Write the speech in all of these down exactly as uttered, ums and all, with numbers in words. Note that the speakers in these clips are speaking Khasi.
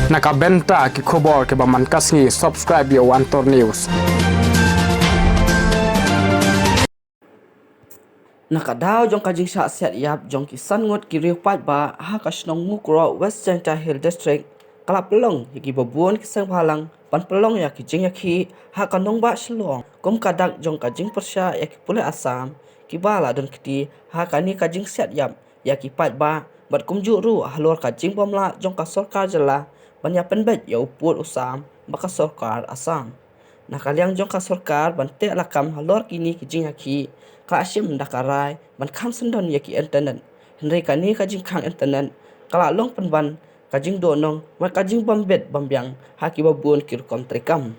Na ka bynta ki khubor kiba man ka sngi, subscribe ïa One Tour News. Na ka daw jong ka jingshah siat ïap jong ki san ngut ki riew paidbah ha ka shnong Mukroh, West Jaintia Hills District, ka la pynlong ïa kiba bun ki seng bhalang ban pynlong ïa ki jingïakhih ha ka nongbah Shillong, kum ka dak jong ka jingpyrshah ïa ki pulit Assam kiba la don kti ha kane ka jingsiat ïap ïa ki paidbah, bad kumjuh ruh halor ka jingbymlah jong ka sorkar jylla ban ïa pynbeit ïa u pud u sam bad ka sorkar Assam. Na ka liang jong ka sorkar ban teh lakam halor kine ki jingïakhih, ka la shim da ka rai ban kham syndon ïa ki internet. Hynrei kane ka jingkhang internet ka la long pynban ka jingduhnong bad ka jingbym bit bym biang ha kiba bun ki rukom treikam.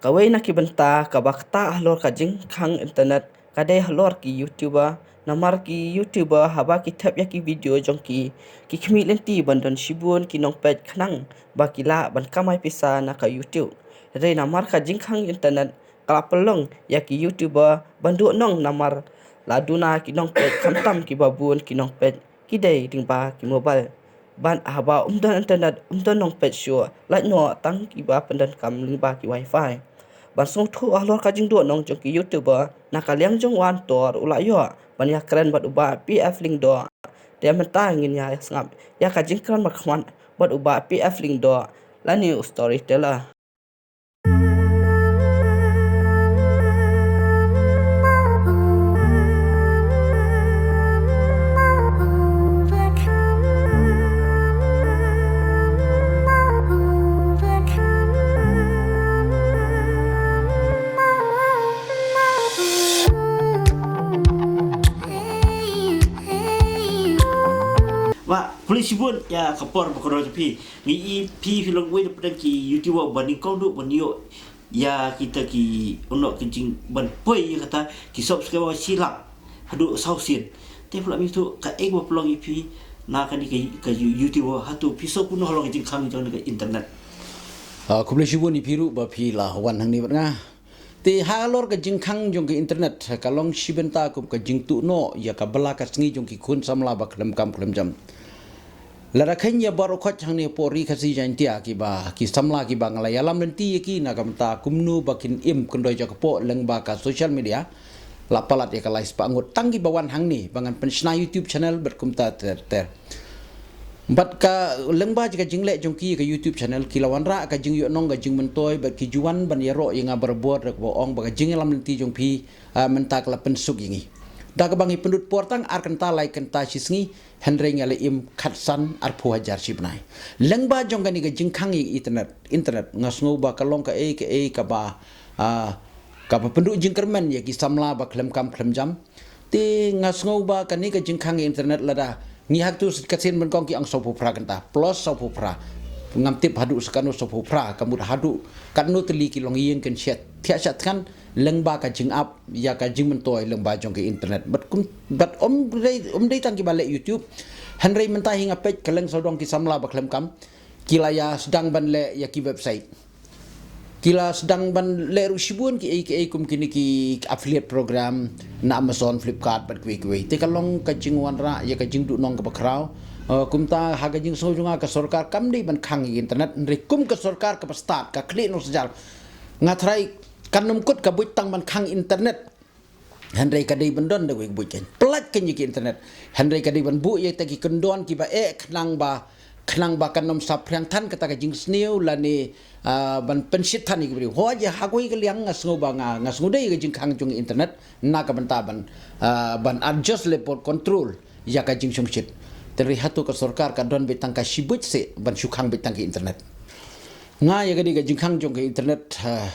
Kawei na ki bynta kaba ktah halor ka jingkhang internet ka dei halor ki YouTuber. Namar ki YouTuber, haba ki thep ïa ki video jong ki, ki khmih lynti ban don shibun ki nongpeit khnang ba ki lah ban kamai pisa na ka YouTube. Hynrei namar ka jingkhang internet ka la pynlong ïa ki YouTuber ban duhnong namar la duna ki nongpeit, khamtam kiba bun ki nongpeit ki dei lyngba ki mobile. Bad haba ym don internet, ym don nongpeit shuh, lait noh tang kiba pyndonkam lyngba ki wifi. Ban sngewthuh halor ka jingduhnong jong ki YouTuber, na ka liang jong One Tour u la ïoh ban ïakren bad u Bah P F Lyngdoh. Te mynta ngin ïa sngap ïa ka jingkren markhmat bad u Bah P F Lyngdoh, lane u Storyteller. Bah, khublei shibun ïa ka por ba kordor jong phi. Ngi i phi, phi long uwei na pdeng ki YouTuber ba nyngkong duh ban ïoh ïa kita ki, u noh, ki jing ban poi ïa kata ki subscriber shi lak haduh saw sien. Te phi lah mih tu kaei ba phi long ïa phi na kane ka, ka YouTuber, hato phi sngewkmen halor ka jingkhang jong ka internet? Ah, khublei shibun ïa phi ruh ba phi la wan hangne bad nga. Te halor ka jingkhang jong ka internet ka long shi bynta kum ka jingtuh noh ïa ka bylla ka sngi jong ki khun samla ba khlem kam khlem jam. Lada kheiñ ïa baroh khoit hangne hapoh Ri Khasi Jaiñtia, kiba, ki samla kiba nga la ïalam lynti ïa ki na ka bynta kumno ba kin im kyndoi jaka poh lyngba ka social media, la palat ïa ka lai spah ngut tang kiba wan hangne ba ngan pynshna YouTube channel bad kumta ter ter. Bad ka lyngba jong ka jingleh jong ki ka YouTube channel, ki la wanrah ka jingïohnong ka jingmyntoi bad ki ju wan ban ïaroh ïa nga barabor da kaba ong ba ka jingïalam lynti jong phi, ah, mynta ka la pynsuk ïa ngi. Da kaba ngi pynlut por tang ar kynta lai kynta shi sngi, hynrei ngi la im khatsan arphew hajar shi bnai. Lyngba jong kane ka jingkhang ïa internet, internet nga sngew ba ka long kaei kaei kaba, ah, kaba pynduh jingkyrmen ïa ki samla ba khlem kam khlem jam. Te nga sngew ba kane ka jingkhang internet, lada ngi hap tu ka sien ban kong ki ong sawphew phra kynta plus sawphew phra. Ngam tip haduh sa katno sawphew phra, ka mut haduh katno tylli ki longïing kin shah thiah shah thngan lyngba ka jingap ïa ka jingmyntoi lyngba jong ka internet. Bad kum, bad ym dei, ym dei tang kiba leh YouTube. Hynrei mynta hi nga peit ka leng sawdong ki samla ba khlem kam ki la ïa sdang ban leh ïa ki website. Ki la sdang ban leh ruh shibun kiei kiei kum kine ki affiliate program na Amazon, Flipkart bad kiwei kiwei. Te ka long ka jingwanrah ïa ka jingduhnong kaba khraw. Eh, kumta ha ka jingsngew jong nga ka sorkar kam dei ban khang ïa internet, hynrei kum ka sorkar kaba stad ka khlieh nongsynshar. Nga tharai kan ym kut ka buit tang ban khang internet. Hynrei ka dei ban don da kawei ka buit kan pynlait kan ïa ki internet. Hynrei ka dei ban buh ïa kita ki kyndon kiba eh khnang ba, khnang ba kan ym saphriang than kata ka jingsniew lane, ah, ban pynshit than ïa ki briew. Hooid, ha kawei ka liang nga sngew ba nga, nga sngew dei ka jingkhang jong internet na ka bynta ban, ah, ban adjust lane ban control ïa ka jingshongshit. Hynrei hato ka sorkar ka don beit tang ka shi buit seh ban shu khang beit tang ka internet? Nga ïa ka dei ka jingkhang jong ka internet, ah,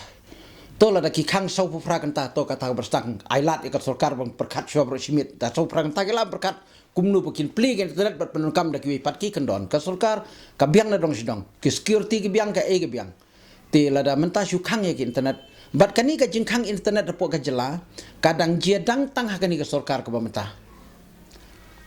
to lada ki khang sawphew phra kynta, to kata ka ba sdang ai lad ïa ka sorkar ban pyrkhat shuwa baroh shi miet. Da sawphew phra kynta ki la pyrkhat kumno ba kin plie ka internet bad pyndonkam da kiwei pat ki kyndon. Ka sorkar ka biang na dong shi dong, ki security ki biang, kaei ka biang. Te lada mynta shu khang ïa ka internet, bad kane ka jingkhang internet hapoh ka jylla ka dang jia dang tang ha kane ka sorkar kaba mynta.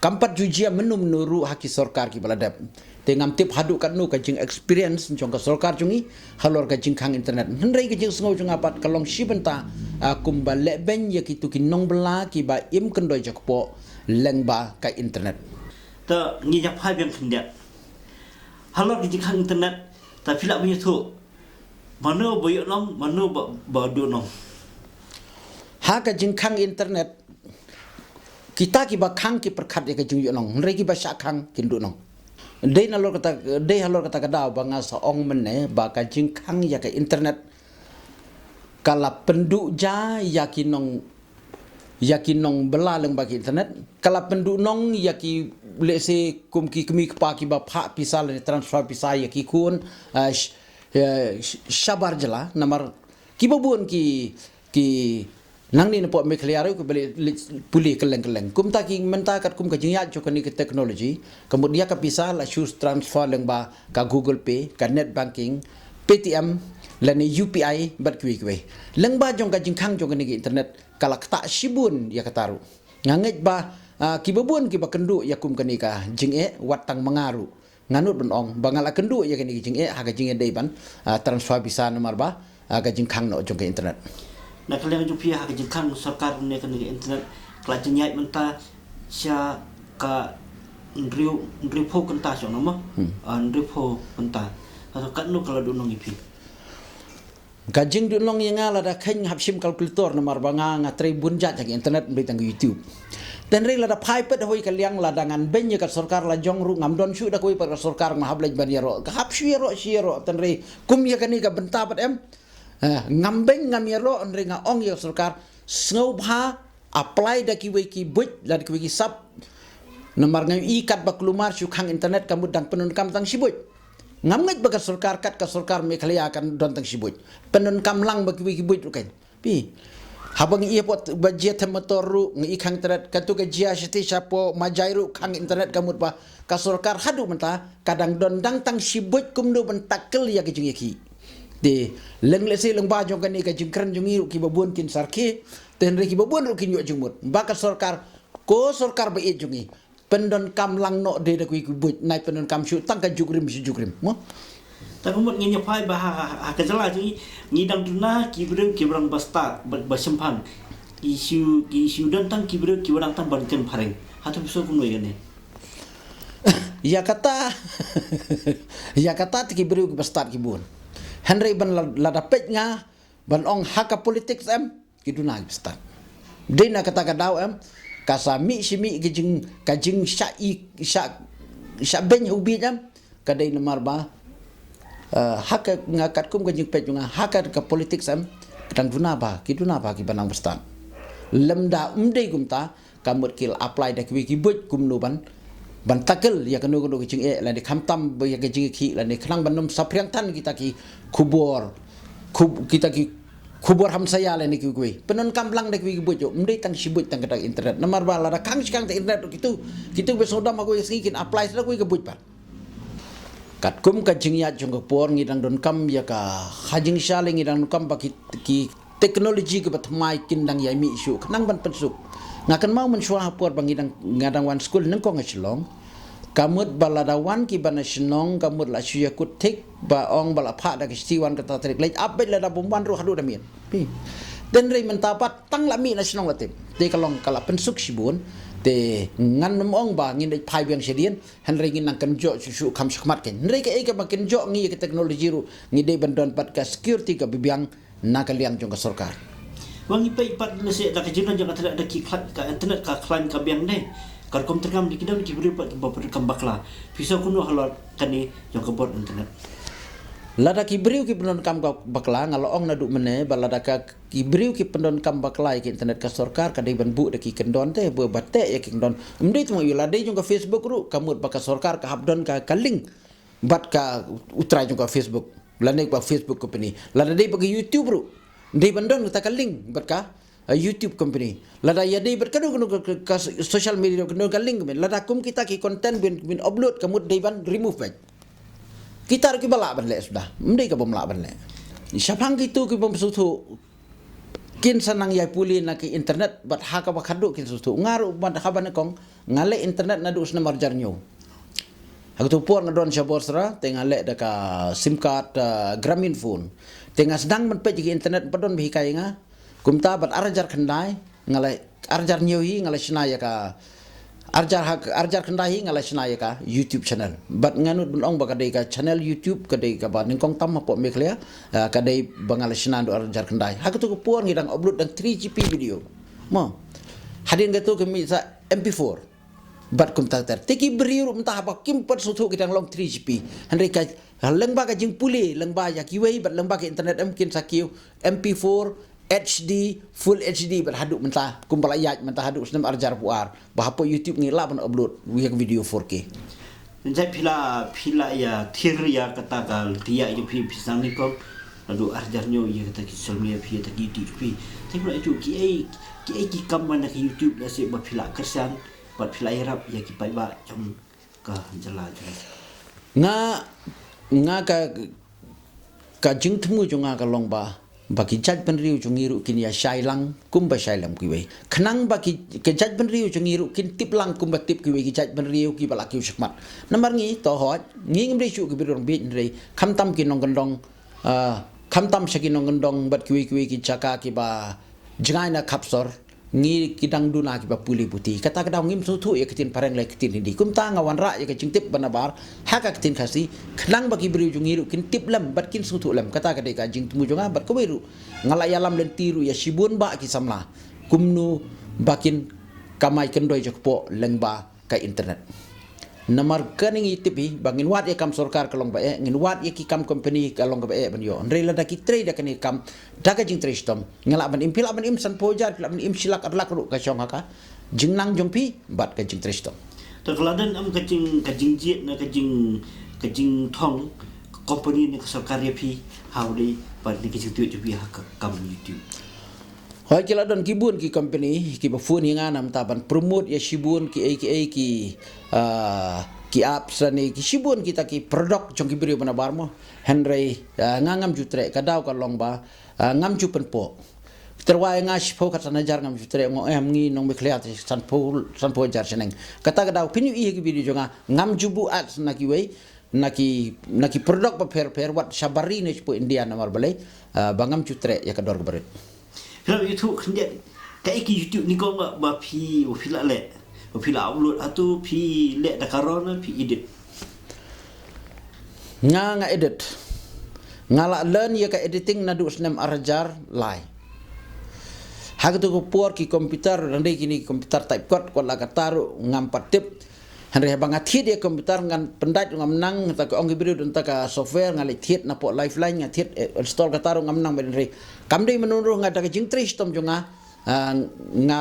Kam pat ju jia mynno mynno ruh ha ki sorkar kiba la dep. Te ngam tip haduh katno ka jingexperience jong ka sorkar jong ngi halor ka jingkhang internet. Hynrei ka jingsngew jong nga pat ka long shi bynta, ah, kumba lehbeiñ ïa kito ki nongbylla kiba im kyndoi jaka poh lyngba ka internet. Te ngi ïa phai biang khyndiat halor ka jingkhang internet. Ta phi lah mynta mano ba ïoh nong, mano ba ba duh nong. Ha ka jingkhang internet, kita ki ba khang ki pyrkhat ïa ka jingïoh nong, hynrei ki ba shah khang kin duh nong. Dei na lor kata, dei halor kata ka daw ba nga sa ong mynne ba ka jingkhang ïa ka internet ka la pynduh ja ïa ki nong, ïa ki nong bylla lyngba ki internet. Ka la pynduh nong ïa ki, lehse kum ki kmie kpa ki ba phah pisa lane transfer pisa ïa ki khun, ah, sh- eh, sh- shabar jylla namar ki ba bun ki, ki nangne na pok Meghalaya ruh ki ba leit pule kylleng kylleng. Kumta ki mynta katkum ka jingïaid jong kane ka technology, ka mut ïa ka pisa la shu transfer lyngba ka Google Pay, ka net banking, Paytm lane U P I bad kiwei kiwei. Lyngba jong ka jingkhang jong kane ka internet ka la ktah shibun ïa kata ruh. Nga ngeit ba, ah, ki ba bun ki ba kynduh ïa kum kane ka jingeh, wat tang ma nga ruh nga nud ban ong ba nga la kynduh ïa kane ka jingeh ha ka jingeh dei ban, ah, transfer pisa namar ba, ah, ka jingkhang noh jong ka internet. Na ka liang jong phi, ha ka jingkhang sorkar ne kane ka internet, ka la jingïaid mynta sha ka hynriew, hynriewphew kynta shong na mo. Hmm. Ah, hynriewphew kynta. Hato katno ka la duh nong ïa phi? Ka jingduh nong ïa nga lada kheiñ hap shim calculator namar ba nga, nga trei bun jait ha ka internet, ym dei tang ka YouTube. Te hynrei lada phai pat ha kawei ka liang, lada ngan beiñ ïa ka sorkar la jong ruh, ngam don shuh da kawei pat ka sorkar, nga hap leit ban ïaroh, ka hap shu ïaroh, shu ïaroh. Te hynrei kum ïa kane ka bynta pat em, eh, ngam beiñ, ngam ïaroh, hynrei nga ong ïa ka sorkar, sngewbha apply da kiwei ki buit, da kiwei ki sap. Namar nga ïohi katba kulmar shu khang internet ka mut dang pyndonkam tang shi buit. Ngam ngeit ba ka sorkar, kat ka sorkar Meghalaya kan don tang shi buit. Pyndonkam lang ba kiwei ki buit ruh kan. Phi. Haba nga ïohi hapoh ba jia them motor ruh nga ïohi khang internet, katto ka jia shati shapoh Majai ruh khang internet ka mut ba ka sorkar haduh mynta ka dang don dang tang shi buit kumno ban tackle ïa ka jingïakhih. Te leng lehse lyngba jong kane ka jingkren jong ngi ruh ki ba bun kin sarkhie, te hynrei ki ba bun ruh kin ïoh jingmut ba ka sorkar, ko sorkar ba ïeit jong ngi, pyndonkam lang noh de da kiwei ki buit, nai pyndonkam shuh tang ka jukrim shu jukrim mo. Tang ka mut ngin ïa phai ba ha, ha, ha ka jylla jong ngi, ngi dang duna ki briew ki ba dang ba stad, ba, ba shemphang. Ki shu, ki shu don tang ki briew ki ba dang tang ban kren phareng. Hato phi sngew kumno ïa kane? Ïa kata, ïa kata te ki briew ki ba stad ki bun. Hynrei ban la, lada peit nga ban ong ha ka politics em, ki duna ki ba stad. Dei na kata ka daw em, ka sa mih shi mih ka jing, ka jing sha i, sha, sha beiñ ha u bieit em, ka dei namar ba, eh, ha ka nga katkum ka jingpeit jong nga, ha ka, ka politics em, ka dang duna ba, ki duna ba ki ba nang ba stad. Lymda ym dei kumta, ka mut ki la apply da kiwei ki buit kumno ban, ban tackle ïa kano kano ka jingeh, lane khamtam ba ïa ka jingïakhih, lane khnang ban ym saphriang than kita ki khubor, khub-, kita ki khubor hamsaïa lane kiwei kiwei. Pyndonkam lang da kiwei ki buit, ym dei tang shi buit tang kata internet. Namar ba lada khang shi khang ta internet ruh kito, kito ba sngewdom ha kawei ka sngi kin apply sa da kawei ka buit pat. Katkum ka jingïaid jong ka por ngi dang donkam ïa ka, ha jingshisha lei ngi dang donkam ba ki, ki technology kiba thymmai kin dang ïai mih shuh khnang ban pynsuk. Nga kynmaw mynshuwa ha por ba ngi dang, nga dang wan skul nyngkong ha Shillong, ka mut ba lada wan kiba na shnong ka mut la shu ïakut thik ba ong ba la phah da ka shithi wan kata tarik, leit ap beit, lada bym wan ruh haduh da miet. Phi. Te hynrei mynta pat tang la mih na shnong la tip. Te ka long ka la pynsuk shibun. Te ngan nym ong ba ngin leit phai biang shadien. Hynrei ngin nang kynjoh shuh shuh kham shakhmat kein. Hynrei kaei kaba kynjoh ngi ïa ka technology ruh, ngi dei ban don pat ka security kaba biang na ka liang jong ka sorkar. Wan ngi peit pat lehse da ka jinglong jong ka internet, da ki khlaiñ, ka internet ka khlaiñ ka biang ne. Ka rukom treikam, da ki don ki briew pat kiba pyndonkam bakla. Phi sngew kumno halor kane jong ka bor internet? Lada ki briew ki pyndonkam ka bakla, nga la ong naduh mynne ba lada ka ki briew ki pyndonkam bakla ïa ka internet, ka sorkar ka dei ban buh da ki kyndon te, ba, ba teh ïa ki kyndon. Ym dei tang ïa la dei jong ka Facebook ruh, ka mut ba ka sorkar ka hap don ka, ka link bad ka u trai jong ka Facebook, lane ba Facebook company. Lada dei ba ka YouTube ruh, dei ban don kata ka link bad ka, eh, YouTube company. Lada ïa dei bad kano kano ka, ka, ka social media, kano ka link, lada kum kita ki content ban, ban upload, ka mut dei ban remove beit. Kita ruh kiba lah ban leh suda, ym dei ka bym lah ban leh. Shaphang kito ki bym sngewthuh, kin sa nang ïai pule na ki internet, bad ha kaba khadduh kin sngewthuh. Nga ruh bad haba nyngkong nga leh internet naduh snem arhajar hynñiew. Ha kato ka por nga don sha Borsra, te nga leh da ka sim card, ah, Grameen Phone. Te nga sdang ban peit ïa ki internet, ba don ba hikai ïa nga. Kumta bad arhajar khyndai nga la, arhajar hynñiew hi nga la shna ïa ka, Arjar ha, arjar khyndai hi nga la shna ïa ka YouTube channel. Bad nga nud ban ong ba ka dei ka channel YouTube ka dei kaba nyngkong tam hapoh Meghalaya, ah, ka dei ba nga la shna naduh arjar khyndai. Ha kato ka por ngi dang upload dang three G B video. Mo. Hadien kato ka mih sa M P four. Bad kumta ter. Te ki briew ruh mynta haba kim pat sngewthuh ki dang long three G B. Hynrei ka lyngba ka jingpule, lyngba ïa kiwei bad lyngba ka internet em kin sa kiew M P four, H D, full H D bad haduh mynta, kumba la ïaid mynta haduh snem arjar phew ar. Ba hapoh YouTube ngi lah ban upload ïa ka video four K. Jai phi la, phi la ïa thir ïa kata ka lynti ïa phi, phi sa nyngkong. Haduh arjar hynñiew ïa kata ki social media phi, ïa kata ki YouTube phi. Te phi la ïathuh kiei, kiei ki kam ba na ka YouTube lehse ba phi la kyrshan bad phi la ïarap ïa ki paidbah jong ka jylla jong. Nga, nga ka, ka jingthmu jong nga ka long ba, ba ki jaitbynriew jong ngi ruh kin ïa shai lang kumba shai lang kiwei. Khnang ba ki, ki jaitbynriew jong ngi ruh kin tip lang kumba tip kiwei ki jaitbynriew kiba la kiew shakhmat. Namar ngi to hoi, ngi ngim dei shuh ki briew rangbah hynrei khamtam ki nongkyndong, ah, khamtam sha ki nongkyndong bad kiwei kiwei ki jaka kiba jngai na khapsor. Ngi ki dang duna kiba pule puthi. Kata ka daw ngim sngewthuh ïa ka ktien phareng lane ka ktien Hindi. Kumta nga wanrah ïa ka jingtip ba nabar ha ka ktien Khasi, khnang ba ki briew jong ngi ruh kin tip lem bad kin sngewthuh lem. Kata ka dei ka jingthmu jong nga bad kawei ruh nga la ïalam lynti ruh ïa shibun bah ki samla kumno ba kin kamai kyndoi jakpoh lyngba ka internet. Namar kane ngi tip hi ba ngin wad ïa kam sorkar ka long ba eh, ngin wad ïa ki kam company ka long kaba eh ban ïoh. Hynrei lada ki trei da kane ka kam da ka jingtrei shitom, ngi lah ban im, phi lah ban im sanphew hajar, phi lah ban im shi lak ar lak ruh ka shong ha ka jingnang jong phi bad ka jingtrei shitom. To ka la don em ka jing, ka jingjied ne ka jing, ka jingthong ka company ne ka sorkar ïa phi ha u dei bad ne ka jingthied jong phi ha ka kam YouTube? Hooid, ki la don ki bun ki company kiba phone ïa nga na mynta ban promote ïa shibun kiei kiei ki, ah, ki apps lane ki shibun kita ki product jong ki briew ba nabar mo. Hynrei, ah, nga ngam ju treh, ka daw ka long ba, ah, ngam ju pynpoh. Tyrwa ïa nga shiphew khatsan hajar ngam ju treh, nga ong em ngi nong Meghalaya te sanphew, sanphew hajar shaneng. Kata ka daw phin ïohi ha ki video jong nga, ngam ju buh ads na kiwei, na ki, na ki product bapher bapher wat sha bari ne shapoh India namar balei, ah, ba ngam ju treh ïa ka dor kaba rit. Phi la ïathuh khyndiat kaei ka YouTube nyngkong ba, ba phi, ba phi la leh, ba phi la upload, hato phi leh da ka raw ne phi edit? Nga, nga edit. Nga la learn ïa ka editing naduh snem ar hajar lai. Ha kato ka por ki computer, dang dei kine ki computer type kot, kot la kata ruh ngam pat tip. Hynrei haba nga thied ïa computer ngan pyndait, ngam nang, ta ka ong ki briew don ta ka software, nga leit thied napoh Lifeline, nga thied, eh, install kata ruh ngam nang, hynrei kam dei mynno ruh nga da ka jingtrei shitom jong nga, ah, nga,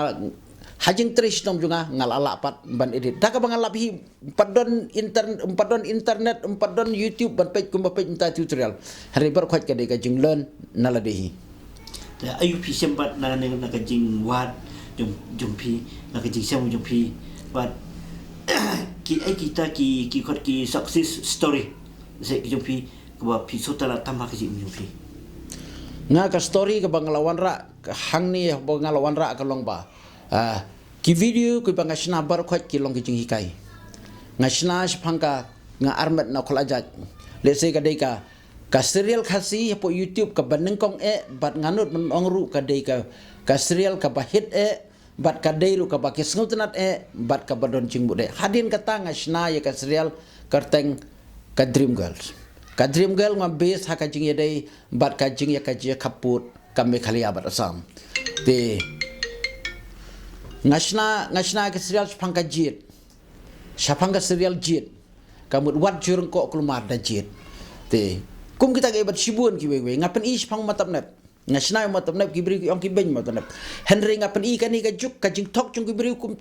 ha jingtrei shitom jong nga, nga la lah pat ban edit. Da kaba nga lap hi, ym pat don inter-, ym pat don internet, ym pat don YouTube ban peit kumba peit mynta tutorial. Hynrei baroh khoit ka dei ka jinglearn na lade hi. Te aïu phi shem pat na, na, na ka jingwad jong, jong phi, na ka jingshem jong phi, bad kiei kita ki, ki khot ki success story se ki jong phi kaba phi sngewtynnat tam ha ka jingim jong phi? Nga ka story kaba nga la wanrah hangne, ba nga la wanrah ka long ba, ah, ki video kiba nga shna baroh khoit ki long ki jinghikai. Nga shna shaphang ka, nga armet na Khlajait. Lehse ka dei ka, ka serial Khasi hapoh YouTube kaba nyngkong eh, bad nga nud ban ong ruh ka dei ka, ka serial kaba hit eh, bad ka dei ruh kaba ki sngewtynnat eh, bad kaba don jingmut eh. Hadien kata nga shna ïa ka serial kyrteng ka Dream Girls. Ka Dream Girl nga base ha ka jingïadei bad ka jingïakajia khappud ka Meghalaya bad Assam. Te nga shna, nga shna ka serial shaphang ka jied. Shaphang ka serial jied. Ka mut wat ju ryngkoh kulmar da jied. Te kum kita kiei bad shibun kiwei kiwei. Nga pyni shaphang u Matap Nep. Nga shna u Matap Nep, ki briew ki ong ki beiñ Matap Nep. Hynrei nga pyni kane ka juk, ka jingthok jong ki briew kum,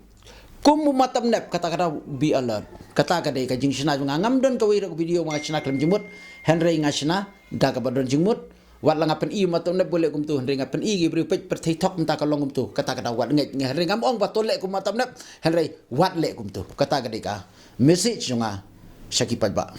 kum u Matap Nep, kata ka daw be alert. Kata ka dei ka jingshna jong nga, ngam don kawei ruh ka video ba nga shna khlem jingmut. Hynrei nga shna da kaba don jingmut. Wat la nga pyni u Matap Nep ba leh kumto, hynrei nga pyni ki briew peit pyrthei thok mynta ka long kumto. Kata ka daw wat ngeit nga, hynrei ngam ong ba to leh kum u Matap Nep. Hynrei wat leh kumto. Kata ka dei ka message jong nga sha ki paidbah.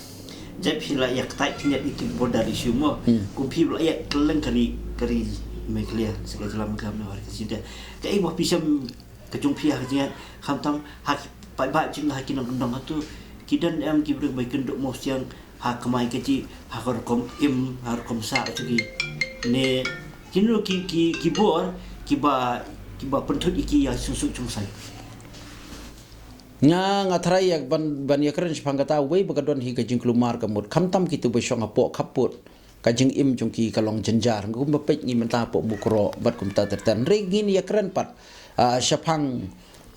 Jai phi la ïa ktai khyndiat ïa ki border issue mo. Hmm. Kum phi la ïa kylleng ka ri, ka ri Meghalaya, sa ka jylla Meghalaya, ha ka sida. Kaei ba phi shem ka jong phi ha ka jingïaid, khamtam ha ki paidbah jong nga ha ki nongkyndong, hato ki don em ki briew ba kynduh mawsiang ha kamai kajih, ha ka rukom im, ha rukom sah jong ki, ne kino ki, ki, ki bor kiba, kiba pynthut ïa ki ïa suk suk jong sai? Nga, nga tharai ïa ban, ban ïakren shaphang kata, wei ba ka don hi ka jingkulmar ka mut. Khamtam kito ba shong hapoh khappud ka jingim jong ki ka long jynjar. Nga kumba peit ngi mynta hapoh Mukroh bad kumta ter ter. Hynrei ngin ïakren pat, ah, shaphang,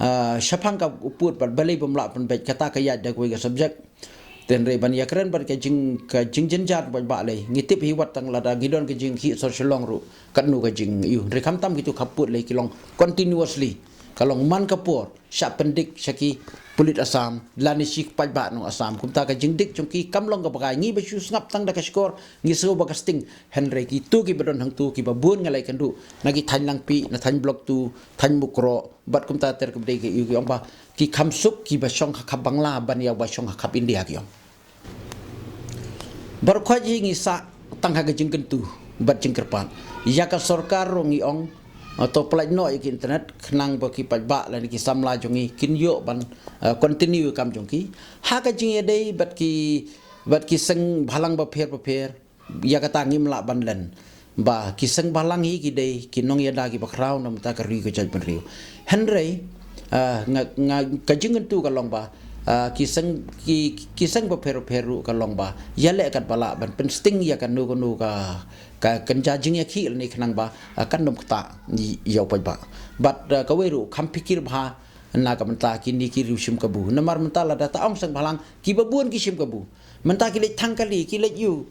ah, shaphang ka pud pat, balei bym lah pynbeit, kata ka ïaid da kawei ka subject. Te hynrei ban ïakren bad ka jing, ka jingjynjar paidbah lei. Ngi tip hi wat tang lada ngi don ka jingkhih sor Shillong ruh, katno ka jing, ïoh. Hynrei khamtam kito khappud lei ki long continuously. Ka long man ka por, shah pyndik sha ki pulit Assam, lane shi paidbah nong Assam. Kumta ka jingdik jong ki kam long kaba kai, ngi ba shu sngap tang da ka shkor, ngi sngew ba ka sting. Hynrei kito kiba don hangto, kiba bun nga la ïakynduh, na ki thaiñ Langpih, na thaiñ Block two, thaiñ Mukroh, bad kumta ter kaba dei ki, ïoh, ki ong ba ki kham suk kiba shong ha khap Bangla ban ïa ba shong ha khap India, ki ong. Baroh khoit hi ngi sah tang ha ka jingkyntu bad jingkyrpad ïa ka sorkar ruh, ngi ong, to pynlait noh ïa ki internet khnang ba ki paidbah lane ki samla jong ngi kin ïoh ban, eh, continue ïa ka kam jong ki ha ka jingïadei bad ki, bad ki seng bhalang bapher bapher. Ïa kata ngim lah ban len ba ki seng bhalang hi ki dei ki nongïada kiba khraw na bynta ka ri ka jaitbynriew. Hynrei, ah, nga, nga, ka jingkyntu ka long ba, ah, ki seng, ki, ki seng bapher bapher ruh ka long ba ïaleh katba lah ban pynsting ïa kano kano ka, ka kynja jingïakhih lane khnang ba, ah, kan ym ktah ïa u paidbah. Bad, ah, kawei ruh kham phikir bha na ka bynta kine ki riew shim kabu. Namar mynta lada ta ong seng bhalang, kiba bun ki shim kabu. Mynta ki leit thang kali, ki leit ïoh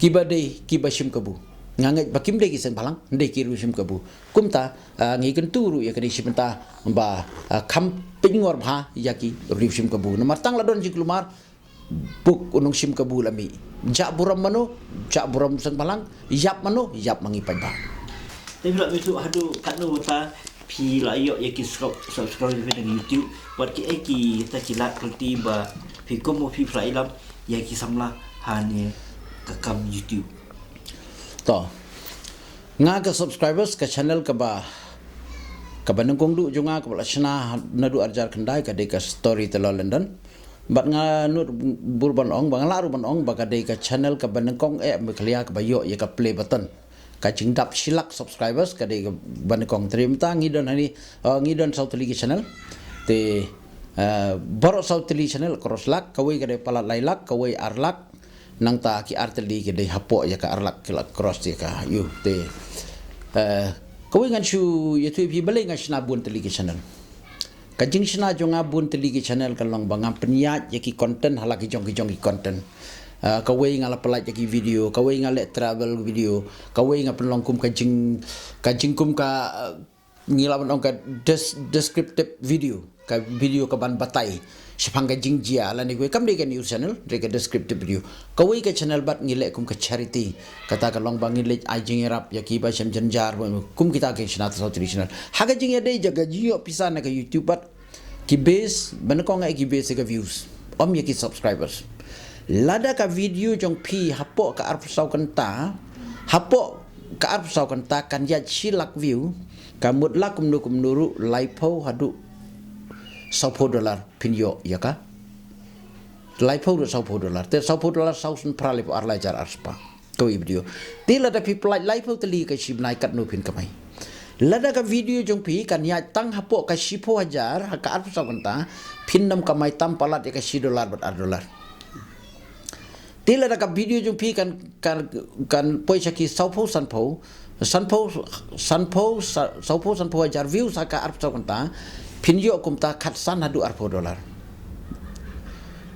kiba dei kiba shim kabu. Nga ngeit ba kim dei ki seng bhalang, dei ki riew shim kabu. Kumta, ah, ngi kyntu ruh ïa kane shi bynta ba, ah, kham pynngor bha ïa ki riew shim kabu. Namar tang la don jingkulmar, puk u nongshim kabu la mih. Jah burom mano, jah burom seng bhalang, ïap mano, ïap ma ngi paidbah. Te phi la mih suk haduh katno ta phi la ïoh ïa ki sub-, subscriber na YouTube, wat kiei kita ki lad parti ba phi kum u phi phi la ïalam ïa ki samla ha ne ka kam YouTube. To. Nga ka subscribers ka channel kaba, kaba nyngkong duh jong nga kaba la shna naduh arhajar khyndai ka dei ka Storyteller London. Bad nga nud bur ban ong, ba nga lah ruh ban ong, ba ka dei ka channel kaba nyngkong eh Meghalaya kaba ïoh ïa ka play button. Ka jingdap shi lak subscribers ka dei kaba nyngkong. Te mynta ngi don hani, eh, ngi don saw tylli ki channel. Te, eh, baroh saw tylli channel cross lak, kawei ka dei palat lai lak, kawei ar lak. Nangta ki ar tylli ki dei hapoh ïa ka ar lak ki la cross ïa ka ïoh te. Eh, kawei ngan shu ïathuh ïa phi balei nga shna bun tylli ki channel. Ka jingshna jong nga bun tylli ki channel ka long ba ngam pynïaid ïa ki content ha la ki jong ki jong ki content. Eh, kawei nga la pynlait ïa ki video, kawei nga leh travel video, kawei nga pynlong kum ka jing, ka jingkum ka, eh, ngi lah ban ong ka des-, descriptive video, ka video kaban batai shaphang ka jingjia lane kawei kam dei ka news channel, dei ka descriptive video. Kawei ka channel bad ngi leh kum ka charity, kata ka long ba ngi leit ai jingïarap ïa kiba shem jynjar, kum kita ki shna ta saw tylli channel. Ha ka jingïadei jong ka jingïoh pisa na ka YouTube bad ki base, ba nyngkong eh ki base ïa ka views, ym ïa ki subscribers. Lada ka video jong phi hapoh ka arphew saw kynta, hapoh ka arphew saw kynta kan ïaid shi lak view, ka mut la kumno kumno ruh laiphew haduh sawphew dollar phin ïoh ïa ka. Laiphew haduh sawphew dollar. Te sawphew dollar saw sien phra laiphew ar lai hajar ar spah. Kawei video. Te lada phi pynlait laiphew tylli ka shi bnai katno phin kamai. Lada ka video jong phi kan ïaid tang hapoh ka shiphew hajar ha ka arphew saw kynta, phin nym kamai tam palat ïa ka shi dollar bad ar dollar. Te lada ka video jong phi kan, kan, kan poi sha ki sawphew sanphew, sanphew, sanphew, sa-, sawphew sanphew hajar views ha ka arphew saw kynta, phin ïoh kumta khatsan haduh arphew dollar.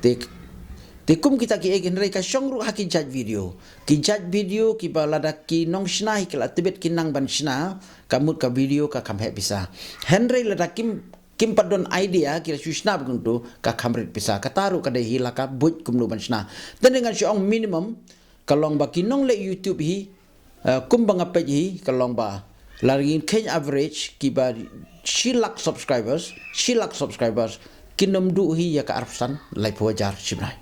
Te, te kum kita kiei ki hynrei ka shong ruh ha ki jait video. Ki jait video kiba lada ki nongshna hi ki la tbit ki nang ban shna, ka mut ka video ka kham heh pisa. Hynrei lada kim, kim pat don idea ki la shu shna bad kumto ka kham rit pisa. Kata ruh ka dei hi la ka buit kumno ban shna. Te ngan shu ong minimum ka long ba ki nongleh YouTube hi, eh, kumba nga peit hi ka long ba la ngin kheiñ average kiba shi lak subscribers, shi lak subscribers kin nym duh hi ïa ka arphew san laiphew hajar shi bnai.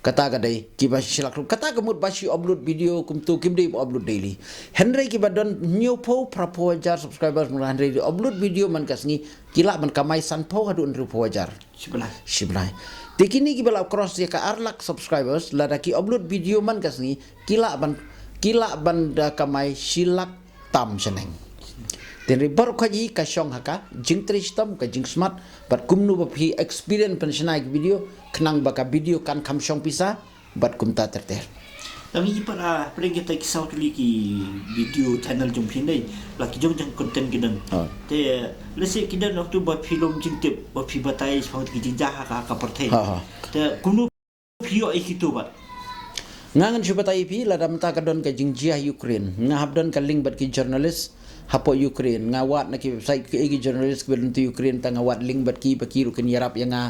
Kata ka dei kiba shi lak ruh. Kata ka mut ba shi upload video kumto kim dei ba upload daily. Hynrei kiba don hynñiewphew phraphew hajar subscribers, mula hynrei dei upload video man ka sngi ki lah ban kamai sanphew haduh hynriewphew hajar. Shi bnai. Shi bnai. Te kine kiba la cross ïa ka ar lak subscribers, lada ki upload video man ka sngi ki lah ban, ki lah ban da kamai shi lak tam shaneng. Hynrei baroh kawei ka shong ha ka jingtrei shitom, ka jingsmat, bad kumno ba phi experience pynshna ïa ki video, khnang ba ka video kan kham shong pisa, bad kumta ter ter. Tang ïa pat, ah, pyrshang kita ki saw tylli ki video channel jong phi ne, la ki jong jong content ki don. Ah. Te, lehse ki don waktu ba phi lum jingtip, ba phi batai shaphang ki jingjia ha ka, ha ka pyrthei. Ha, ha. Te, kumno phi ïoh ïa kito pat? Nga ngan shu batai ïa phi, lada mynta ka don ka jingjia ha Ukraine, nga hap don ka link bad ki journalist hapoh Ukraine. Nga wad na ki website ki, ki journalist kiba don ha Ukraine, te nga wad link bad ki, ba ki ruh kin ïarap ïa nga,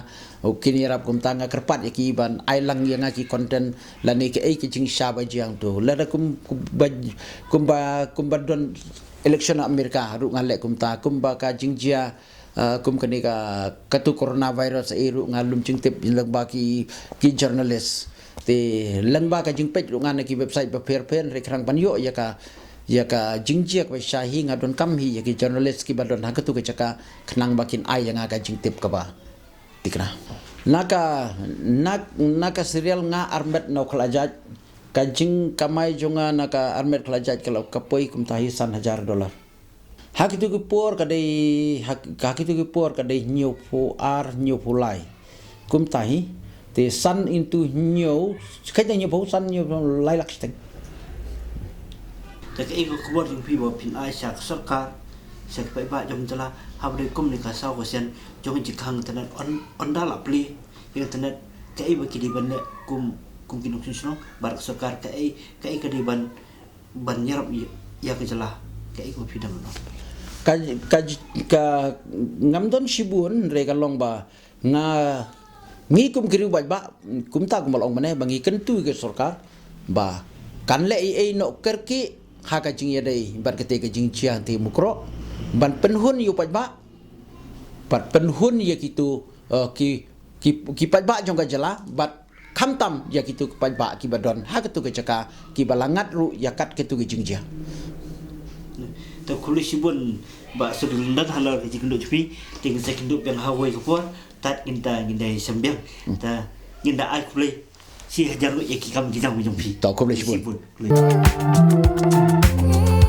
kin ïarap kumta. Nga kyrpad ïa ki ban ai lang ïa nga ki content lane kaei ka jingshai ba jia hangto. Lada kum, kumba, kumba, kumba don election ha America ruh nga leh kumta, kumba ka jingjia, ah, kum kane ka, katu coronavirus, eh, ruh nga lum jingtip lyngba ki, ki journalist. Te lyngba ka jingpeit ruh nga na ki website bapher bapher, hynrei khnang ban ïoh ïa ka, ïa ka jingjia kaba shai hi, nga donkam hi ïa ki journalist kiba don ha katu ka jaka, khnang ba kin ai ïa nga ka jingtip kaba thikna. Na ka, na, na ka serial Nga Armet na u Khlajait, ka jingkamai jong nga na ka Armet Khlajait ka la ka poi kumta hi san hajar dollar. Ha kitu ki por ka dei, ha, ha kitu ki por ka dei hynñiewphew ar, hynñiewphew lai. Kumta hi, te san into hynñiew, khlem da hynñiewphew, san, hynñiewphew lai lak shiteng. Te kaei ka khubor jong phi ba phin ai sha ka sorkar, sha ki paidbah jong ka jylla, haba dei kumne ka saw ka sien jong ka jingkhang internet, yn, ynda la plie ïa ka internet, kaei ba ki dei ban leh kum, kum ki nongshong shnong bad ka sorkar, kaei, kaei ka dei ban, ban ïarap ïa, ïa ka jylla, kaei kaba phi dang ong? Ka, ka, ka, ngam don shibun, hynrei ka long ba nga, ngi kum ki riew paidbah, kumta kumba la ong mynne, ba ngi kyntu ïa ka sorkar ba kan leh ei ei noh kyrkieh ha ka jingïadei bad katei ka jingjia hangtei Mukroh, ban pynhun ïa u paidbah, bad pynhun ïa kitu, eh, ki, ki, ki paidbah jong ka jylla, bad khamtam ïa kitu ki paidbah kiba don ha katu ka jaka, kiba la ngat ruh ïa kat katu ka jingjia. Te khublei shibun Bah Sudulindon halor ka jingkynduh jong phi, te ngin sa kynduh biang ha kawei ka por, tad ngin da, ngin da ïashem biang. Hmm. Te ngin da ai khublei shi hajar nguh ïa ki kam ki jam jong phi. To, khublei shibun. Khublei shibun. Khublei.